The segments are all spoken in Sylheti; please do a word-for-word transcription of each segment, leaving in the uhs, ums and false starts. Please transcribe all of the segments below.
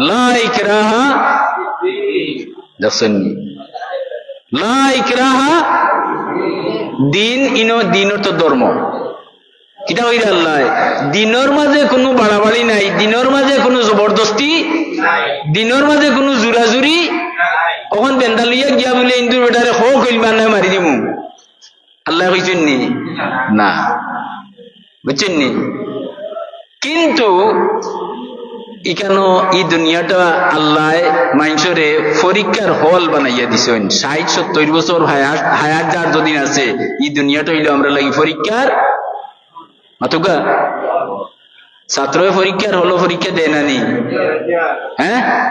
লা ইকরাহা, দেখছইন নি? লা ইকরাহা, দিন ইনো, দিন অর্থ ধর্ম। কিতা কইরা আল্লায়? দিনর মাঝে কুনু বাড়াবাড়ি নাই, দিনর মাঝে কুনু জবরদস্তি, দিনর মাঝে কুনু জুরাজুরি। অখন বেন্দা লইয়া গিয়া বুলে হিন্দুর বেটারে খো কইল মারলে মারি দিমু। আল্লায় কইছইন নি? না। বুঝছইন নি? কিন্তু ইকানো ই দুনিয়াটা আল্লায় মানষরে পরীক্ষার হল বানাইয়া দিছইন। ষাইট সত্তইর বছর হায়াত, হায়াত যার যদিন আছে, ই দুনিয়াটা অইলো আমরার লাগি পরীক্ষার। মাতুক্কা? ছাত্রয় পরীক্ষার হলো পরীক্ষা দেয় না নি? হ্যাঁ?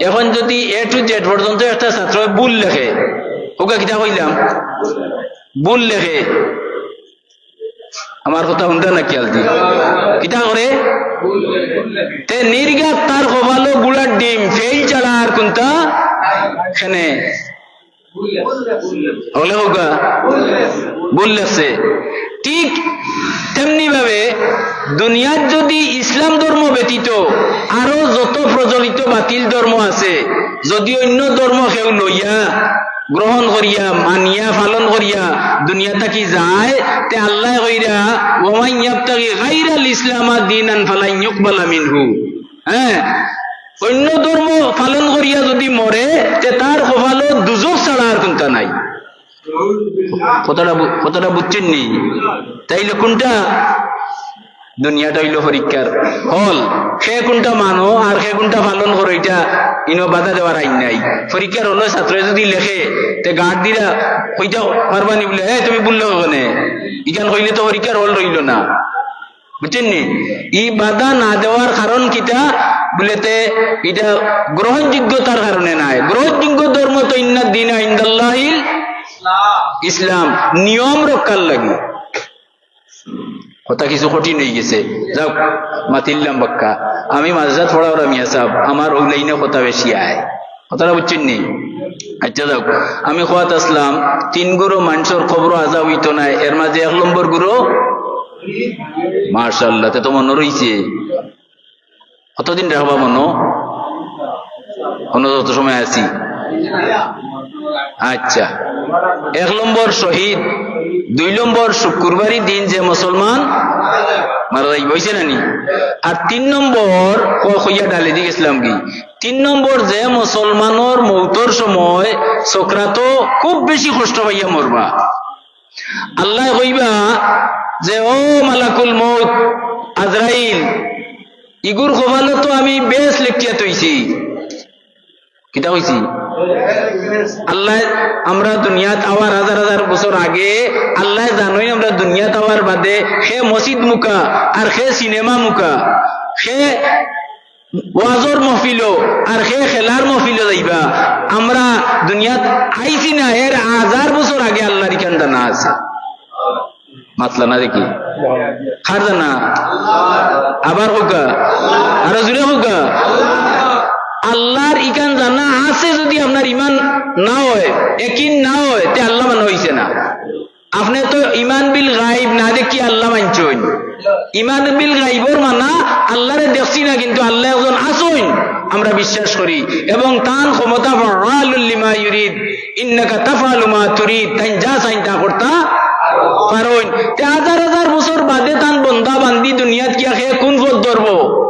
অখন যুদি A to Z পর্যন্ত একটা ছাত্রয় ভুল লেখে, অউগা কিতা কইলাম? ভুল লেখে। আমার কথা হুনতা না খিয়াল দি? কিতা করে? তে নির্ঘাত তার কপালো গুড়ার ডিম, ফেইল ছাড়া আর কুনতা? কেনে? অইলে অউগা ভুল লেখছে। ঠিক তেমনি ভাবে দুনিয়াত যুদি ইসলাম ধর্ম ব্যতীত আরো যত প্রচলিত বাতিল ধর্ম আছে, যুদি অইন্য ধর্ম কেউ লইয়া, গ্রহণ করিয়া, মানিয়া, পালন করিয়া দুনিয়া থাকি যায়, তে আল্লায় কইরা, "ওমান ইয়াবতাগি গাইরাল ইসলামা দীনান ফালান ইউকবালা মিনহু।" হ্যাঁ, অইন্য ধর্ম পালন করিয়া যুদি মরে, তে তার কপালো দুজখ ছাড়া আর কুনতা নাই। কথাটা বু-, কথাটা বুঝছইন নি? তাইলে কুনটা? দুনিয়াটা অইলো পরীক্ষার হল। কে কুনটা মানো আর কে কুনটা পালন করো, ইটা ইনো বাধা দেওয়ার আইন নাই। পরীক্ষার হলো ছাত্রয় যুদি লেখে, তে গার্ড দিরা কইতা পারবা নি বুলে, "এ, তুমি ভুল লেখো কেনে?" ইখান কইলে তো পরীক্ষার হল রইলো না। বুঝছইন নি? ই বাধা না দেওয়ার কারণ কিতা? বুলে তে ইটা গ্রহণযোগ্যতার কারণে নায়। গ্রহণযোগ্য ধর্ম তো ইন্নাদ দীনা ইনদাল্লাহিল ইসলাম, নিয়ম রক্ষার লাগি। কথা কিছু কঠিন অইগেছে, যাউক, মাতিলাম বাক্কা। আমি মাদ্রাসাত পড়াওরা মিয়া সাব, আমার অউ লাইনো কথা বেশি আয়। কথাটা বুঝছইন নি? আচ্ছা, যাউক, আমি কওয়াত আছলাম, তিন গুরু মানষর কবরো আজাব অইতো নায়, এর মাঝে এক নম্বর গুরু, মাশাআল্লাহ, তে তো মনো রইছে। কতদিন রাখবা মনো? অনো যত সময় আছি। আচ্ছা, এক নম্বর শহীদ, দুই নম্বর শুক্রবারই দিন যে মুসলমান মারা যাইবো, অইছে না নি? আর তিন নম্বর, ক-, কইয়া ডালি দি গেছলাম কি? তিন নম্বর, যে মুসলমানর মৌতর সময় সকরাতো খুব বেশি কষ্ট পাইয়া মরবা। আল্লায় কইবা যে, "ও মালাকুল মউত আজরাইল, ইগুর কপালো তো আমি বেহেস্ত লেখিয়া থইছি।" কিতা কইছি? আল্লায়, আমরা দুনিয়াত আওয়ার হাজার হাজার বছর আগে আল্লায় জানইন আমরা দুনিয়াত আওয়ার বাদে কে মসজিদ মুখা আর কে সিনেমা মুখা, কে ওয়াজর মহফিলো আর কে খেলার মহফিলো যাইবা। আমরা দুনিয়াত আইছি না, এর হাজার বছর আগে আল্লার ইখান জানা আছে। মাতলা না দেখি। কার জানা? আবার কউক্কা, আরো জুরে কউক্কা। আল্লার ইখান জানা আছে, যুদি আপনার ইমান না অয়, একিন না অয়, তে আল্লা মানা অইছে না। আপনে তো ইমান বিল গাইব না দেখি আল্লা মানছইন। ইমান বিল গাইবর মানা আল্লারে দেখছি না, কিন্তু আল্লা একজন আছইন, আমরা বিশ্বাস করি, এবং তান ক্ষমতা ফাআলুল লিমা ইউরিদ, ইন্নাকা তাফআলু মা তুরিদ, তাইন যা চাইন তা করতা পারইন। তে হাজার হাজার বছর বাদে তান বন্দা বান্দি দুনিয়াত গিয়া কে কুন পথ ধরবো?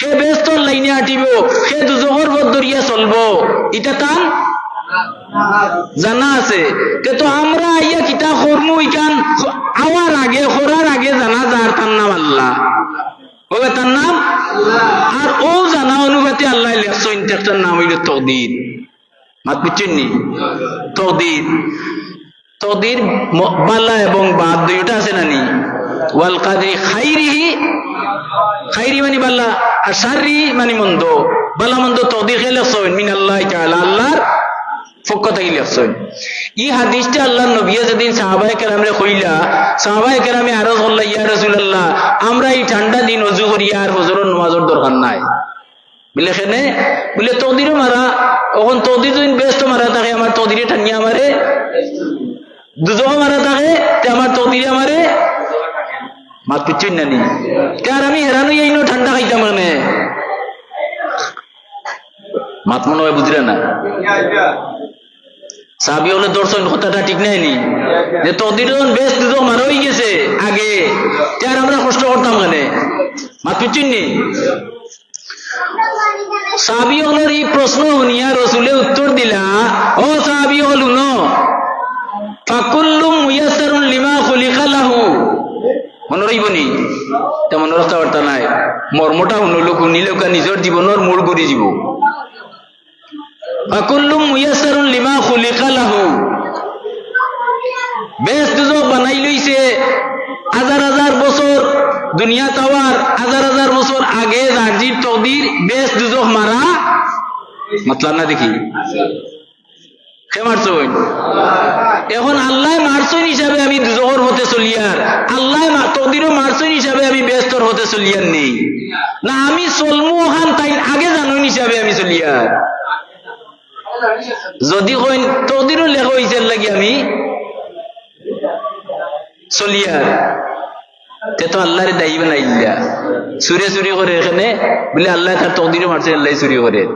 কে বেহেস্তর লাইনে আটিবো, কে দুজখর পথ ধরিয়া চলবো, ইটা তান জানা আছে। তে তো আমরা আইয়া কিতা করমু, ইখান আওয়ার আগে, করার আগে জানা যার, তার নাম আল্লা। অইলে তার নাম? আর অউ জানা অনুপাতে আল্লায় লেখছইন, তে একটার নাম অইলো তকদির। মাত বুঝছইন নি? তকদির। তকদির ম-, বালা এবং বাদ দুইটা আছে না নি? ওয়াল কাদরি খাইরিহি, খাইরি মানি বালা, আর শাররি মানি মন্দ। বালা মন্দ তকদির কে লেখছইন? মিনাল্লাহি তাআলা, আল্লার পক্ষ থাকি লেখছইন। ই হাদিসটা আল্লার নবীয়ে যেদিন সাহাবায়ে কেরামরে কইলা, সাহাবায়ে কেরামে আরজ করলা, "ইয়া রাসুলাল্লাহ, আমরা ই ঠান্ডা দিন অজু করিয়া আর ফজরর নমাজর দরকার নাই।" বুলে, "কেনে?" বুলে, "তকদিরও মারা, অখন তকদির যুদি বেহেস্তো মারা থাকে, আমার তকদিরে টানিয়া আমারে দুজখো মারা থাকে, তে আমার তকদিরে আমারে।" মাত বুঝছইন না নি? তে আর আমি হেরান অইয়া ইনো ঠান্ডা খাইতাম কেনে? মাত মনো অয় বুঝরা না? সাহাবি অকলে ধরছইন, কথাটা ঠিক নায় নি? যে তকদিরো যখন বেহেস্ত দুজখ মারা অইগেছে আগে, তে আর আমরা কষ্ট করতাম কেনে? মাত বুঝছইন নি? সাহাবি অকলর ই প্রশ্ন হুনিয়া রসুলে উত্তর দিলা, "ও সাহাবি অকল, হুনো, ফাকুল্লু মুয়াসসারুন লিমা খুলিকা লাহু।" মনো রইবো নি? তে মনো রাখতা পারতা নায়। মর্মটা হুনলো, হুনিলেউক্কা নিজর জীবনর মোড় ঘুরি যিবো। "ফাকুল্লু মুয়াসসারুন লিমা খুলিকা লাহু।" বেহেস্ত দুজখ বানাইলইছে হাজার হাজার বছর, দুনিয়াত আওয়ার হাজার হাজার বছর আগে যার জির তকদির বেহেস্ত দুজখ মারা। মাতলা না দেখি। কে মারছইন? এখন আল্লায় মারছইন হিসাবে আমি দুজখর পথে চলিয়ার, আল্লায় মা-, তকদিরো মারছইন হিসাবে আমি বেহেস্তর পথে চলিয়ার নি? না, আমি চলমু অখান তাইন আগে জানইন হিসাবে আমি চলিয়ার? যদি কইন তকদিরো লেখা অইছে এর লাগি আমি চলিয়ার, তে তো আল্লারে দায়ী বানাইলা। চুরে চুরি করে এখানে, বুলে আল্লায় তার তকদিরো মারছে, আল্লায় চুরি করে।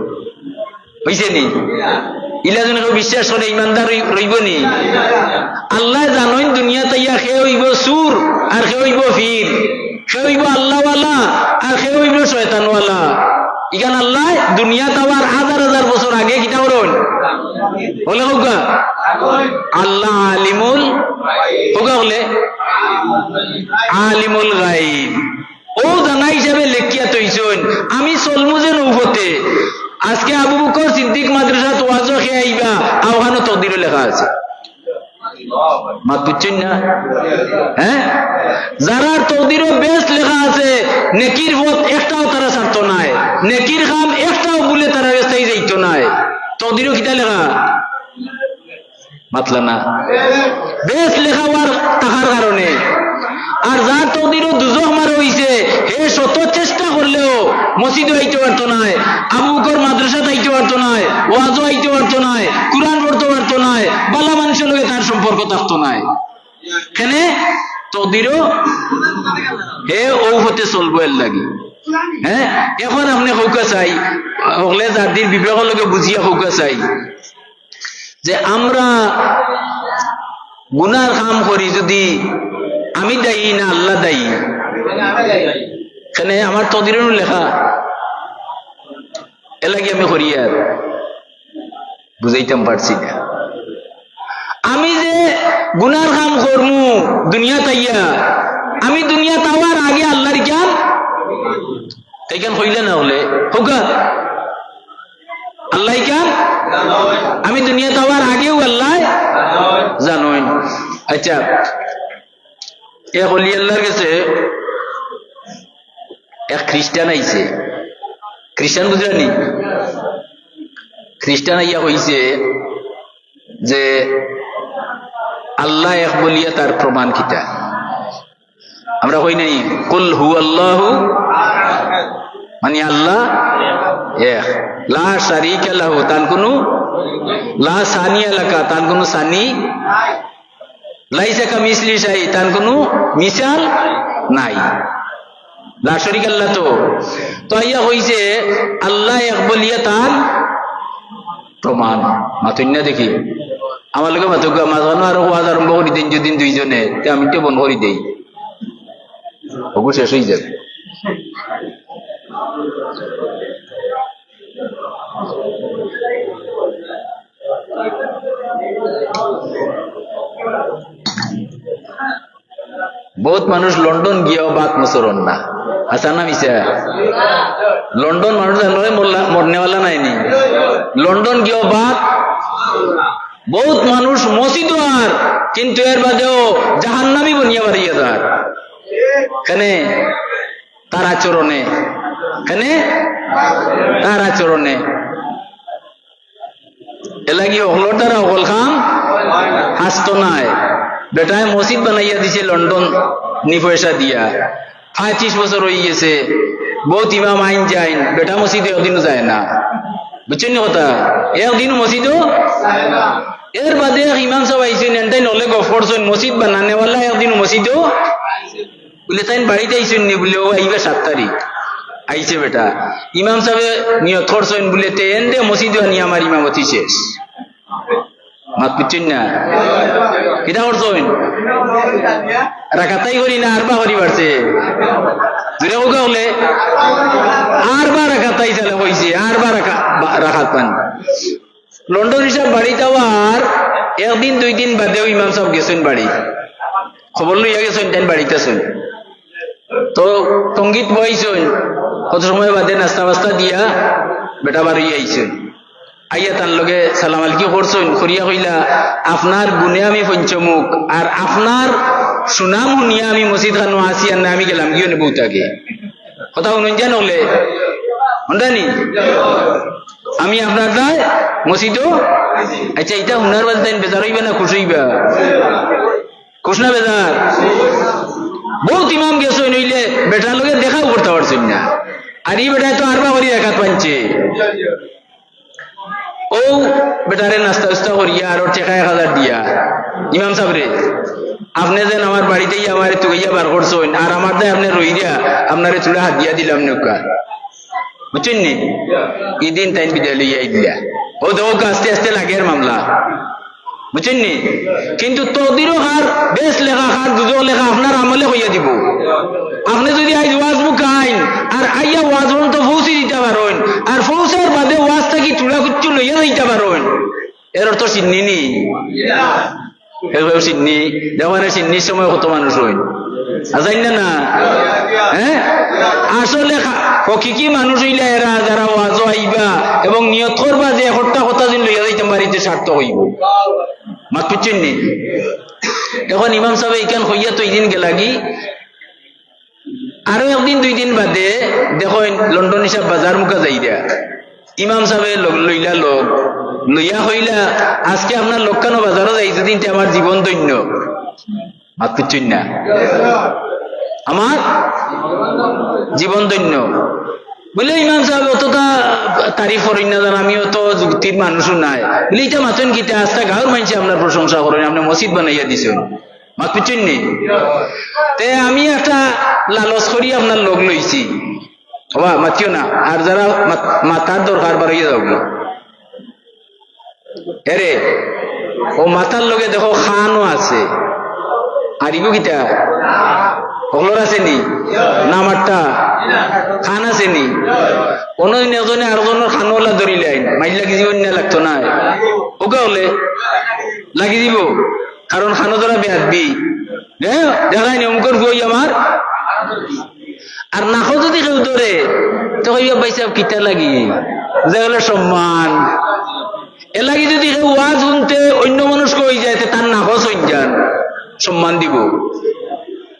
অইছে নি? ইলা যুদি কেউ বিশ্বাস করে, ইমানদার রই-, রইবো নি? আল্লায় জানইন দুনিয়াত আইয়া কে অইবো চুর আর কে অইবো পীর, কে অইবো আল্লাওয়ালা আর কে অইবো শয়তানওয়ালা। ইখান আল্লায় দুনিয়াত আওয়ার হাজার হাজার বছর আগে কিতা করইন? অকলে কউক্কা। আল্লাহ আলিমুল, কউক্কা অকলে, আলিমুল গাইব। অউ জানা হিসাবে লেখিয়া থইছইন, আমি চলমু যেন অউ পথে। আজকে আবু বকর সিদ্দিক মাদ্রাসাত ওয়াজো কে আইবা, অখানো তকদিরো লেখা আছে। মাত বুঝছইন না? হ্যাঁ? যারার তকদিরো বেহেস্ত লেখা আছে, নেকির পথ একটাও তারা ছাড়তো নায়, নেকির কাম একটাও ভুলে তারা রেস্তাই যাইতো নায়। তকদিরো কিতা লেখা? মাতলা না। বেহেস্ত লেখা অওয়ার থাকার কারণে। আর যার তকদিরো দুজখ মারা অইছে, হে শত চেষ্টা করলেও মসজিদো আইতো পারতো নায়, আবু বকর মাদ্রাসাত আইতো পারতো নায়, ওয়াজো আইতো পারতো নায়, কুরআন পড়তো পারতো নায়, ভালা মানষর লগে তার সম্পর্ক থাকতো নায়। কেনে? তকদিরো হে অউ পথে চলবো এর লাগি। হ্যাঁ, এখন আপনে কউক্কা চাই, হকলে যার দিন বিবেকর লগে বুঝিয়া কউক্কা চাই, যে আমরা গুনার কাম করি যুদি আমি দায়ী না আল্লাহ দায়ী? কেনে আমার তকদিরো নি লেখা? এর লাগি আমি করিয়ার বুঝাইতাম পারছি না। আমি যে গুনার কাম করমু দুনিয়াত আইয়া, আমি দুনিয়াত আওয়ার আগে আল্লায় ইখান, ইখান কইলা না অকলে, কউক্কা। আল্লায় ইখান, আমি দুনিয়াত আওয়ার আগেউ আল্লায় জানইন। আচ্ছা, এক অলি আল্লার গেছে এক খ্রিস্টান আইছে। খ্রিস্টান বুঝরা নি? খ্রিস্টান আইয়া কইছে যে আল্লাহ এক বলিয়া তার প্রমাণ কিতা? আমরা কই নাই, "কুল হু আল্লাহু", মানে আল্লাহ এক, "লা শারিকা লাহু", তান কুনু, "লা সানিয়া লাকা", তান কুনু সানি, "লাইসা কামিসলি শাই", তান কুনু মিসাল নাই। লা শারিকা লাহু তো। তো আইয়া কইছে, আল্লাহ এক বলিয়া তান প্রমাণ। মাতইন না দেখি। আমার লগে মাতউক্কা, মাঝখানো আরো ওয়াজ আরম্ভ করি দেইন যুদি দুইজনে, তে আমি তো বন্ধ করি দেই। অগু শেষ অইযায়। বউত মানুষ লন্ডন গিয়াও বাত মুসরর না। হাছা না মিছা? লন্ডন মানুষ জানলে মরলা-, মরনেওয়ালা নায়নি। লন্ডন গিয়াও বাত, বউত মানুষ মসজিদো আর, কিন্তু এর বাদেও জাহান্নামী বনিয়া বারইয়া যার। কেনে? তার আচরণে। কেনে? তার আচরণে। এরলাগি হকলর দ্বারা হকল কাম হাছতো নায়। বেটায় মসজিদ বানাইয়া দিছে লন্ডন নি পয়সা দিয়া। পঁয়ত্রিশ বছর অইগেছে। বউত ইমাম আইন যাইন, বেটা মসজিদো একদিনও যায় না। বুঝছইন নি কথা? একদিনও মসজিদো। এর বাদে এক ইমাম সাব আইছইন, এনতাইন অকলে গফ করছইন, মসজিদ বানানেওয়ালা একদিনও মসজিদো। বুলে, "তাইন বাড়িত আইছইন নি?" বুলে, "অউ আইবা সাত তারিখ।" আইছে বেটা, ইমাম সাবে নিয়ত করছইন বুলে, তে এনরে মসজিদো আনি আমার ইমামতি শেষ। মাত বুঝছইন না? কিতা করছইন? রাকাতাই করি না, আরবা করি পারছে। জুরে কউক্কা অকলে, আরবা রাকাতাই চালে কইছে, আরবা রাকা-, বা-, রাকাত পান। লন্ডনী সাব বাড়িত আওয়ার একদিন দুই দিন বাদেউ ইমাম সাব গেছইন বাড়ি, খবর লইয়া গেছইন, তাইন বাড়িত আছইন। তো তঙ্গিত বইছইন, কত সময় বাদে নাস্তা বাস্তা দিয়া বেটা বারইয়া আইছইন। আইয়া তান লগে সালাম আলকি করছইন, করিয়া কইলা, "আপনার গুণে আমি পঞ্চমুখ, আর আপনার সুনাম হুনিয়া আমি মসজিদ খানো আছি, আর না আমি গেলাম গিয়ে বউতাকে।" কথা হুনইন জান অকলে? হুনরা নি? আমি আপনার দায় মসজিদো। আচ্ছা, ইটা হুনার বাদে তাইন বেজার অইবা না খুশ অইবা? খুশ না বেজার? বউত ইমাম গেছইন অইলে বেটার লগে দেখাও করতা পারছইন না। আর ই বেটায় তো আরবা করি রাকাত পাইছে। অউ বেটারে নাস্তা উস্তা করিয়া আর ওর টেকা এক হাজার দিয়া, "ইমাম সাবরে, আপনে যেন আমার বাড়িত আইয়া আমারে তুকাইয়া বার করছইন, আর আমার দায় আপনে রইরা, আপনারে থুড়া হাদিয়া দিলাম নেউক্কা।" বুঝছইন নি? ইদিন তাইন বিদায় লইয়া আইলা। অউ দেখউক্কা আস্তে আস্তে লাগের মামলা। বুঝছইন নি? কিন্তু তকদিরো কার বেহেস্ত লেখা, কার দুজখ লেখা আপনার আমলে কইয়া দিবো। আপনে যুদি আইজ ওয়াজ মুখা আইন, আর আইয়া ওয়াজ পর্যন্ত পৌঁছি দিতা পারইন, আর পৌঁছার বাদে ওয়াজ থাকি থুড়া কুচ্ছু লইয়া যাইতা পারইন, এর অর্থ শিন্নি নি? এর অর্থ শিন্নি, দেখো না, শিন্নির সময় কত মানুষ অইন। আর জানি না, না? হ্যাঁ? আসলে খা-, হকিকি মানুষ অইলা এরা, যারা ওয়াজো আইবা এবং নিয়ত করবা যে একটা কথা যেন লইয়া যাইতাম বাড়িত, সার্থক অইবো। মাত বুঝছইন নি? এখন ইমাম সাবে ইখান কইয়া তো ইদিন গেলাগি, আরো একদিন দুই দিন বাদে দেখইন লন্ডনী সাব বাজার মুখা যাইরা, ইমাম সাবে লগ-, লইলা লগ, লইয়া কইলা, "আজকে আপনার লগ খানো বাজারো যাইছি, দিনতে আমার জীবন ধন্য।" মাত বুঝছইন না? আমার জীবন ধন্য। বুলে, "ইমাম সাব অততা তারিফ করইন না জান, আমি অত যুক্তির মানুষও নায়।" বুলে, "ইটা মাতইন কিতা? আস্তা গাঁওর মানষে আপনার প্রশংসা করইন, আপনে মসজিদ বানাইয়া দিছইন।" মাত বুঝছইন নি? তে আমি একটা লালচ করি আপনার লগ লইছি। ওবা, মাতিও না। আর যারা মাত-, মাতার দরকার, বারইয়া যাও। এরে, অউ মাতার লগে দেখো খানও আছে। আর ইগু কিতা? হকলর আছে নি? না মাতরা? খান আছে নি? অনদিন একজনে আরকজনর খানো অলা ধরিলাইন, মাইর লাগি যিবো না লাগতো নায়? অউক্কা অকলে লাগি যিবো। কারণ খানো ধরা বেয়াদবি। হ্যাঁ, দেখাই নি অমুকর পুয়াই আমার। আর নাকো যুদি কেউ ধরে, তে কইবা, "ভাইসাব, কিতা লাগি?" যে অইলো সম্মান। এরলাগি যুদি কেউ ওয়াজ হুনতে অইন্য মানুষ কই যায়, তে তার নাকো ছইন যান, সম্মান দিবো।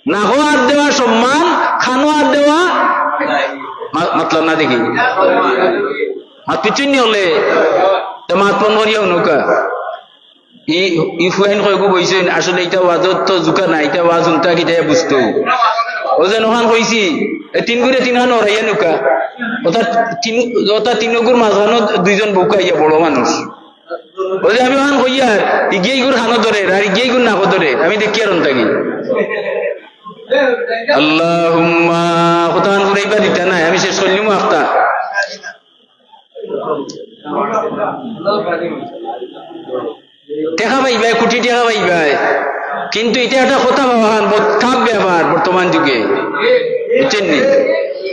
নাকো আত দেওয়া সম্মান, খানো আত দেওয়া মা-, মাতলা না দেখি। মাত বুঝছইন নি অকলে? তে মাত বন্ধ করিয়া হুনউক্কা। ই, ই ফুয়াইন কয়গু বইছইন, আসলে ইটা ওয়াজর তো জুকা না, ইটা ওয়াজ হুনতা কিতা বুঝতো। অউ যে অখান কইছি, এ তিন গুরে তিন খান ওরাইয়া নেউক্কা। অর্থাৎ তিন, অর্থাৎ তিন গুর মাঝখানো দুইজন বউক্কা আইয়া বড় মানুষ। অউ যে আমি অখান কইয়ার, ইগিয়ে ইগুর খানো ধরের, আর ইগিয়ে ইগুর নাকো ধরের, আমি দেখিয়ার অন থাকি। আল্লাহুম্মা, কথাখান ফুরাইবা দিতা নায়, আমি শেষ করিলিমু আখতা। টেকা পাইবায়, কুটি টেকা পাইবায়, কিন্তু ইটা একটা কথা বাবাখান, বহুত tough ব্যাপার বর্তমান যুগে, বুঝছইন নি?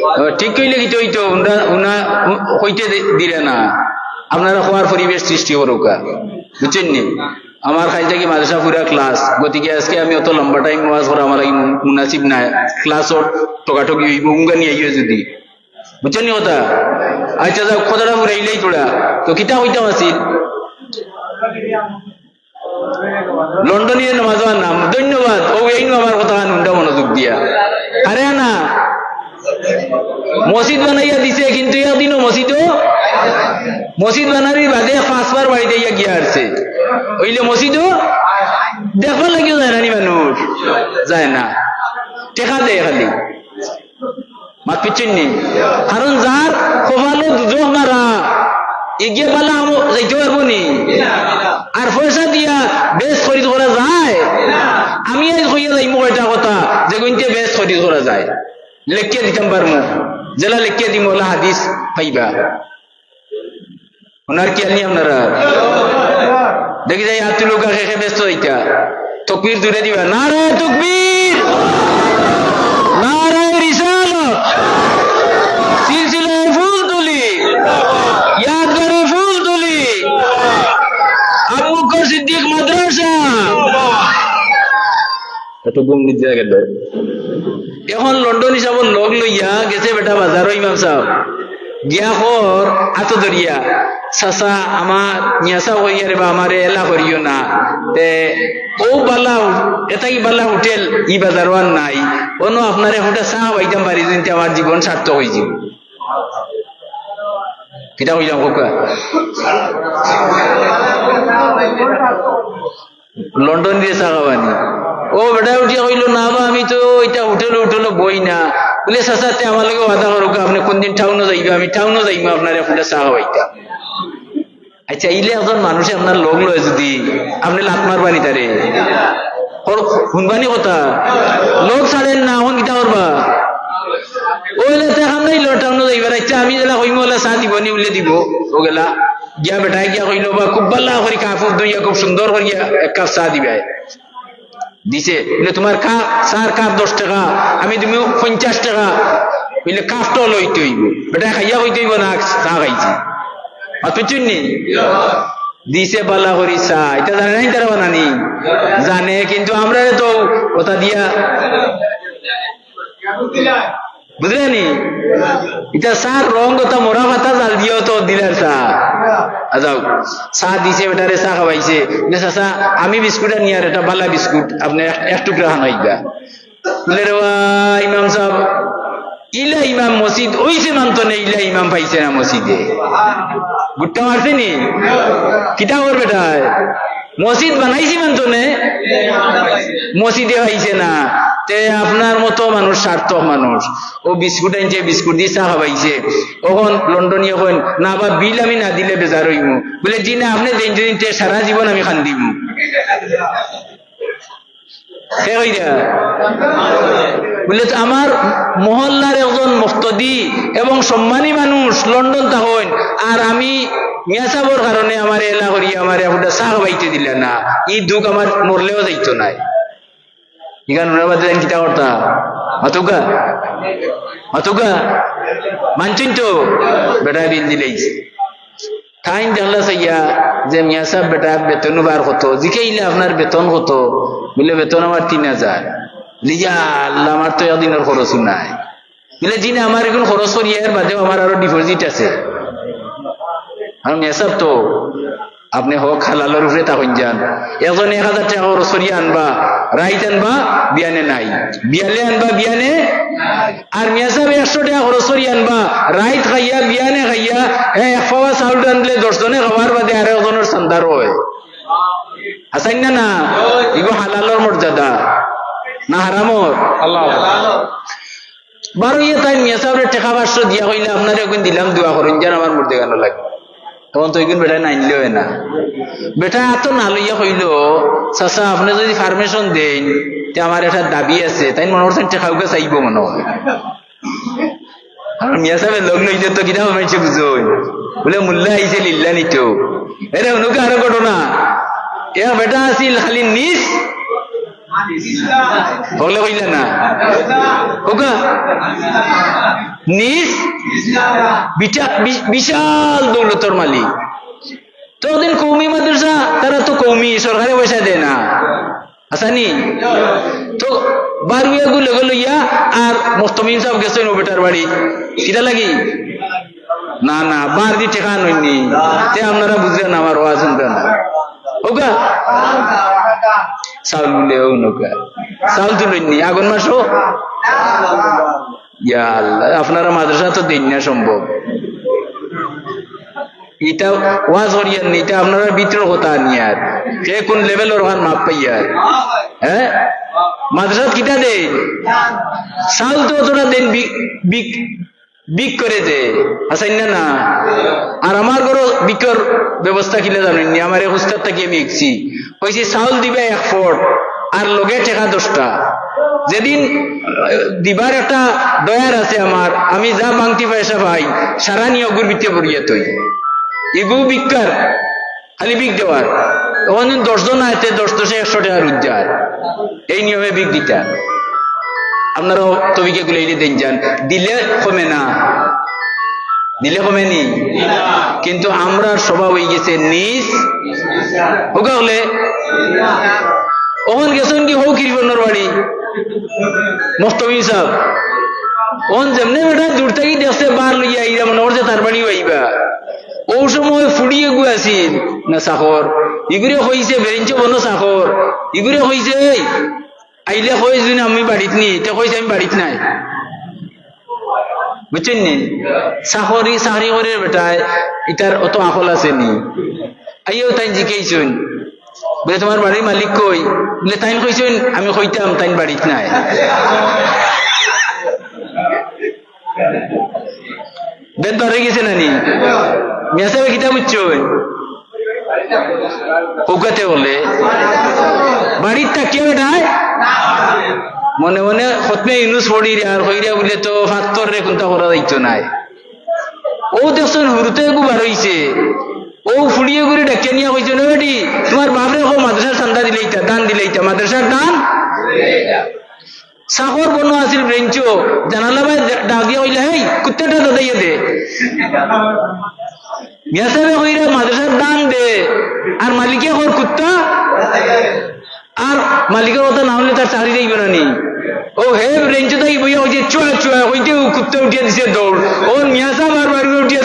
আহ, ঠিক কইলে কিতা অইতো, উনরা, উনা, উ-, কইতে দি-, দিরা না, আপনারা কওয়ার পরিবেশ সৃষ্টি করউক্কা, বুঝছইন নি? আমার কাইল থাকি মাদ্রাসা পুরা class, গতিকে আজকে আমি অত লম্বা time ওয়াজ করা আমার লাগি মু-, মুনাসিব নায়। Class-ও ঠকাঠকি অইবো, উঙ্গানি আইও যুদি। বুঝছইন নি কথা? আচ্ছা, যাউক, কথাটা ফুরাইলাই থুড়া। তো কিতা কইতাম আছিল? লন্ডনীয়ে নমাজো আনা। ধন্যবাদ। অউ এইনু আমার কথাখান হুনরা মনোযোগ দিয়া। আরে না, মসজিদ বানাইয়া দিছে, কিন্তু একদিনও মসজিদো, মসজিদ বানানির বাদে পাঁচবার বাড়িত আইয়া গিয়া হারছে। অইলে মসজিদো দেখবার লাগিও যায় না নি মানুষ? যায় না। টেকা দেয় খালি। মাত বুঝছইন নি? কারণ যার কপালো দুজখ মারা, ইগিয়ে বালা কামো যাইতে পারবো নি? আর পয়সা দিয়া বেহেস্ত খরিদ করা যায়? আমি আইজ কইয়া যাইমু কয়টা কথা, যেগুইন্তে বেহেস্ত খরিদ করা যায়। লেখিয়া দিতাম পারমু। যেলা লেখিয়া দিমু অলা হাদিস পাইবা। হুনার খিয়াল নি আপনারা? দেখি যাই, আত তুলউক্কা, কে কে ব্যস্ত অইতা। তকবীর জুরে দিবা। নারায়ে তকবীর, নারায়ে রিসালাত, সিলসিলায়ে ফুলতলি, ইয়াদগারে ফুলতলি, আবু বকর সিদ্দিক মাদ্রাসা। এত ঘুম নিদ্রা গেল। এখন লন্ডন হিসাবর লগ লইয়া গেছে বেটা বাজারো ইমাম সাব। গিয়া কর আতো ধরিয়া, "চাচা, আমার মিয়া সাব কইয়ার বা আমারে এলা করিও না।" তে অউ বালা, এটাই বালা হোটেল ই বাজারো আর নাই। অনো আপনারে একটা চা খাওয়াইতাম পারি যদি, আমার জীবন সার্থক অইযিবো। কিতা কইলাম কউক্কা? লন্ডন দিয়া চা খাওয়ানি। অউ বেটায় উঠিয়া কইলো, "না বা, আমি তো ইতা হোটেলো, হোটেলো বই না।" বুলে, "চাচা, তে আমার লগে ওয়াদা করউক্কা, আপনে কুনদিন টাউনো যাইবা, আমি টাউনো যাইমু, আপনারে একটা চা খাওয়াইতাম।" আচ্ছা, ইলা একজন মানুষে আপনার লগ লয় যদি, আপনে লাত মারবা নি তারে? হুনবা নি কথা? লগ ছাড়ের না, অখন কিতা করবা? অউ এলা তে কাম নাই, ল টাউনো যাইবার। আচ্ছা, আমি যেলা কইমু অলা চা দিবো নি, উল্লে দিবো, অউ গেলা। গিয়া বেটায় গিয়া কইলো, "বা, খুব বালা করি কাপ ধইয়া, খুব সুন্দর করিয়া এক কাপ চা দিবায়।" দিছে। বুলে, "তুমার কা-, চার কাপ দশ টেকা, আমি দিমু পঞ্চাশ টেকা।" বুলে, "কাপটা লইতে অইবো।" বেটায় খাইয়া কইতে অইবো না, চা খাইছি। আর বুঝছইন নি? দিছে বালা করি চা। ইতা জানে না নি তারা বানানি? জানে, কিন্তু আমরারে তো কথা দিয়া বুঝলে নি? ইটা চার রং কথা মরা পাতা জাল দিয়াও তো দিলার চা। আ, যাও, চা দিছে, বেটারে চা খাওয়াইছে। বুলে, "চাচা, আমি বিস্কুট আনিয়ার, এটা বালা বিস্কুট, আপনে এক, এক টুকরা খান খাইবা।" বুলে, "রে বা ইমাম সাব, ইলা ইমাম মসজিদ অইছে মানতো নে, ইলা ইমাম পাইছে না মসজিদে।" গুট্টা মারছে নি? কিতা করবে বেটায়? মসজিদ বানাইছি মানতো নে, মসজিদে পাইছে না। তে আপনার মতো মানুষ, সার্থক মানুষ। অউ বিস্কুট আনছে, বিস্কুট দি চা খাওয়াইছে। অখন লন্ডনিয়ে কইন, "না বা, বিল আমি না দিলে বেজার অইমু।" বুলে, "জি না, আপনে দেইন যদি, তে সারা জীবন আমি কান্দিমু।" কে কইরা? বুলে, "তো আমার মহল্লার একজন মুক্তাদি এবং সম্মানী মানুষ লন্ডন থাকইন, আর আমি মিয়া সাবর কারণে আমারে এলা করি, আমারে একটা চা খাওয়াইতে দিলা না, ই দুখ আমার মরলেও যাইতো নায়।" ইখান হুনার বাদে তাইন কিতা করতা? মাতউক্কা? মাতউক্কা? মানছইন তো? বেটায় বিল দিলাইছে। তাইন দেখলা চাইয়া যে মিয়া সাব বেটার বেতন বার কত, জিকাইলা, "আপনার বেতন কত?" বুলে, "বেতন আমার তিন হাজার।" বুলে, "ইয়া আল্লাহ, আমার তো একদিনর খরচও নাই।" বুলে, "জি না, আমার এগুন খরচ করিয়া এর বাদেও আমার আরো deposit আছে।" আর মিয়া সাব তো আপনে হক হালালর উপরে থাকইন যান। একজনে এক হাজার টেকা খরচ করিয়া আনবা, রাইত আনবা, বিয়ানে নাই। বিয়ালে আনবা, বিয়ানে। আর মিয়া সাব একশো টেকা খরচ করিয়া আনবা, রাইত খাইয়া, বিয়ানে খাইয়া, হে এক পাওয়া চাউল রানলে দশ জনে খাওয়ার বাদে আর একজনর চান্দা রয়। আছইন না না? ইগু হালালর মর্যাদা না হারামর? আল্লাহ। বারইয়া তাইন মিয়া সাবরে টেকা পাঁচশো দিয়া কইলা, "আপনারে এগুন দিলাম, দোয়া করইন যান আমার মুর্দেগানর লাগি।" তখন তো এগুন বেটায় নাইনলেও না। বেটায় আতো না লইয়া কইলো, "চাচা, আপনে যদি permission দেইন, তে আমার একটা দাবি আছে।" তাইন মনে করছইন টেকাউক্কা চাইবো মনে অয়। আর মিয়া সাবে লগ লইলে তো কিতা মানষে বুঝইন। বুলে, "মুল্লা আইছে লিল্লা নিতো।" এরে হুনউক্কা আরো ঘটনা। এক বেটা আছিল খালি নিজ হকলে কইলা না। কউক্কা। নিজ বিটা-, বি-, বিশাল দৌলতর মালিক। তো ওদিন কওমি মাদ্রাসা, তারা তো কওমি, সরকারে পয়সা দেয় না। আছানি? তো বারইয়া গুলে গেল ইয়া, আর মুহতামিম সাব গেছইন অউ বেটার বাড়ি। কিতা লাগি? না, না, বারদি টেকা আনইননি। তে আপনারা বুঝরা না, আমার ওয়াজ হুনরা না। অউক্কা? চাউল বুলে অউ নৌকা। চাউল তুলইননি, আগন মাসো? ইয়া আল্লাহ, আপনারা মাদ্রাসা তো দেইন না সম্ভব। ইটা ওয়াজ করিয়ার নি, ইটা আপনারা ভিতরর কথা আনিয়ার। কে কুন level-র অখান মাপ পাইয়ার? হ্যাঁ? মাদ্রাসাত কিতা দেইন? চাউল তো অতটা দেইন, বি-, বি-, ভিক করে দে, আছাইন না না? আর আমার ঘরো ভিকর ব্যবস্থা কিলা জানইননি, আমার এক উস্তাদ থাকি আমি শিখছি। কইছি, "চাউল দিবা এক ফট, আর লগে টেকা দশটা।" যেদিন, আহ, দিবার একটা ডয়ার আছে আমার, আমি যা বাংতি পয়সা পাই, সারা নিয়া অগুর ভিতরে ভরিয়া থই। ইগু ভিক্ষার, খালি ভিক দেওয়ার। অখন দশ জন আয়, তে দশ দশে একশো টেকা রোজগার। এই নিয়মে ভিক দিতা। আপনারাও তবিকে গুলাইলে দেইন যান, দিলে কমে না, দিলে কমে নি। কিন্তু আমরার স্বভাব অইগেছে নিজ। অখন গেছইন কি হউ কৃপণর বাড়ি, মস্তমি সাব। অখন যেমনে বেটা দূর থাকি দেখছে বার লইয়া আইরা, মনে করছে তার বাড়িউ আইবা। অউ সময় ফুড়ি এগু আছিল না চাকর, ইগুরে কইছে, বেরেঞ্চো বনো চাকর, ইগুরে কইছে, "এই, আইলে কইস যেন আমি বাড়িত নি", তে কইছে, "আমি বাড়িত নাই।" বুঝছইন নি? চাকরি, চাকরি করের বেটায়, ইতার অত আকল আছে নি? আইয়াউ তাইন জিকাইছইন, বুলে, "তুমার বাড়ির মালিক কই?" বুলে, "তাইন কইছইন, আমি কইতাম, তাইন বাড়িত নাই।" বেদ বার অইগেছে না নি? মিয়া সাবে কিতা বুঝছইন? অউকাতে বলে, বাড়িত থাকিয়া বেটায় মনে মনে খতমে ইউনুস পড়িরা আর কইরা বুলে, "তো ফাত্তর রে, কুন্তা করা যাইতো নায়।" অউ দেখছইন হুরুতে এগু বার অইছে, অউ ফুড়ি এগুরে ডাকিয়া নিয়া কইছে, "না বেটি, তুমার বাপরে কও মাদ্রাসার চান্দা দিলাইতা, দান দিলাইতা, মাদ্রাসার দান।" চাকর বনো আছিল বেরেঞ্চো, জানালা বায় ডাক দিয়া কইলা, "হেই, কুত্তাটা দাদাইয়া দে।" মিয়া সাবে কইরা মাদ্রাসার দান দে, আর মালিকে কর কুত্তা, আর মালিকর কথা না হুনলে তার চাকরি যাইবো না নি? অউ হে বেরেঞ্চো তাই বইয়া কইছে, "চুয়া, চুয়া", কইতে অউ কুত্তা উঠিয়া দিছে দৌড়। অউ মিয়া সাব আর বারবার উঠিয়া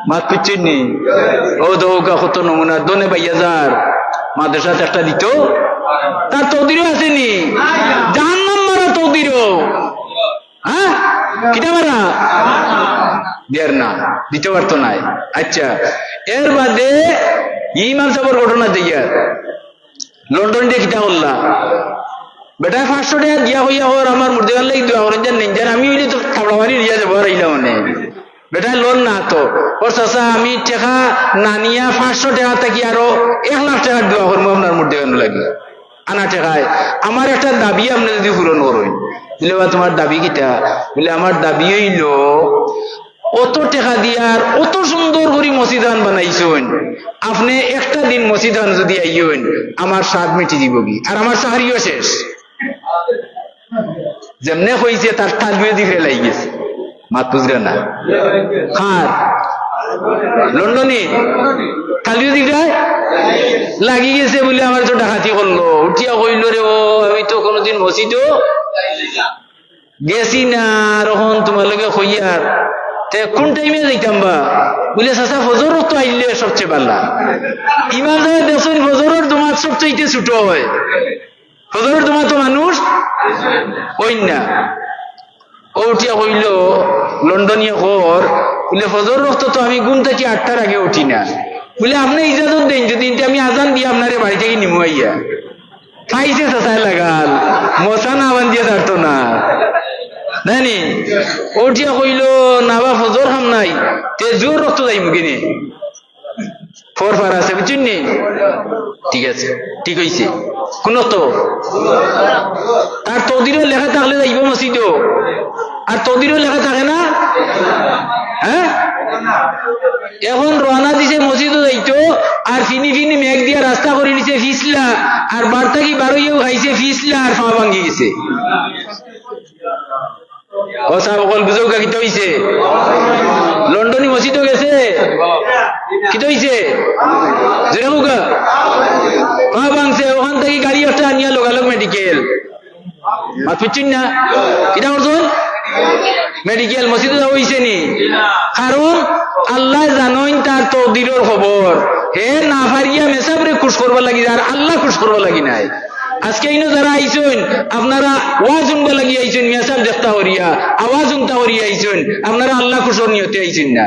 মাত পিচ্ছির নি। অউ দেখউক্কা কত নমুনা, দনে বাইয়া যার মাদ্রাসাত একটা দিত, তার তকদিরও আছে নি, জাহান্নাম মারা তকদিরও। হ্যাঁ, কিতা মারা? দিয়ার না, দিতে পারতো নায়। আচ্ছা, এর বাদে ইমাম সাবর ঘটনা দেখিয়ার। লন্ডন দিয়া কিতা করলা? বেটায় পাঁচশো টেকা দিয়া কইয়া কর, "আমার মুর্দেগার লাগি দোয়া করইন যান, নেইন যান।" আমি অইলে তো থাবড়া মারি লইয়া যাবো, আর অইলা মানে। বেটায় লন না তো। "ও চাচা, আমি টেকা না নিয়া পাঁচশো টেকা থাকি আরো এক লাখ টেকার দোয়া করমু আপনার মুর্দেগার লাগি।" আনা টেকায়, "আমার একটা দাবি আপনে যুদি পূরণ করইন।" বুলে, "বা, তুমার দাবি কিতা?" বুলে, "আমার দাবি অইলো, অত টেকা দিয়া আর অত সুন্দর করি মসজিদ খান বানাইছইন, আপনে একটা দিন মসজিদ খান যুদি আইয়ইন, আমার স্বাদ মিটি দিবোগি, আর আমার চাকরিও শেষ।" যেমনে কইছে, তার তালুয়ে দি ফেলাই গেছে। মাত বুঝরা না? কার? লন্ডনি। তালুয়ে দি ফেলাই লাগি গেছে বুলে, "আমার তো ডাকাতি করলো।" উঠিয়া কইলো, "রে ও, আমি তো কুনুদিন মসজিদও গেছি না, আর অখন তুমার লগে কইয়ার, তে কুন টাইমে যাইতাম বা?" বুলে, "চাচা, ফজরর অক্ত আইলে সবচেয়ে ভালা।" ইমাম সাবে দেখছইন, ফজরর জমাত সবচাইতে ছুটো অয়। ফজরর জমাতো মানুষ অইন না। অউ উঠিয়া কইলো, লন্ডনিয়ে কর, বুলে, "ফজরর অক্ত তো আমি ঘুম থাকি আটটার আগে উঠি না।" বুলে, "আপনে ইজাজত দেইন যুদি, ইনতে আমি আজান দিয়া আপনারে বাড়ি থাকি নিমু আইয়া।" পাইছে চাচায় লাগাল, মশা না বান্ধিয়া ছাড়তো না। নায় নি? অউ উঠিয়া কইলো, "না বা, ফজর কাম নাই, তে জোহরর অক্ত যাইমু কিনে?" ফর ফার আছে, বুঝছইন নি? ঠিক আছে, ঠিক অইছে। কুন অক্ত? তার তকদিরো লেখা থাকলে যাইবো মসজিদো, আর তকদিরো লেখা থাকে না। হ্যাঁ, অখন রওয়ানা দিছে মসজিদো যাইতো, আর ফিনি ফিনি মেঘ দিয়া রাস্তা করি নিছে ফিছলা, আর বার থাকি বারইয়াউ খাইছে ফিছলা, আর পা ভাঙ্গি গেছে। ও সাব অকল বুঝউক্কা কিতা অইছে? লন্ডনি মসজিদো গেছে, কিতা অইছে? জোরে কউক্কা। পা ভাঙছে, অখান থাকি গাড়ি একটা আনিয়া লগালগ মেডিকেল। মাত বুঝছইন না? কিতা করছইন? মেডিকেল। মসজিদো যাওয়া অইছে নি? কারণ আল্লায় জানইন তার তকদিরর খবর। হে না পারিয়া মেসাবরে খুশ করবার লাগি, আর আল্লা খুশ করবার লাগি নায়। আজকে ইনো যারা আইছইন, আপনারা ওয়াজ হুনবার লাগি আইছইন, মেসাব দেখতা করিয়া, আওয়াজ হুনতা করিয়া আইছইন, আপনারা আল্লা খুশর নিয়তে আইছইন না।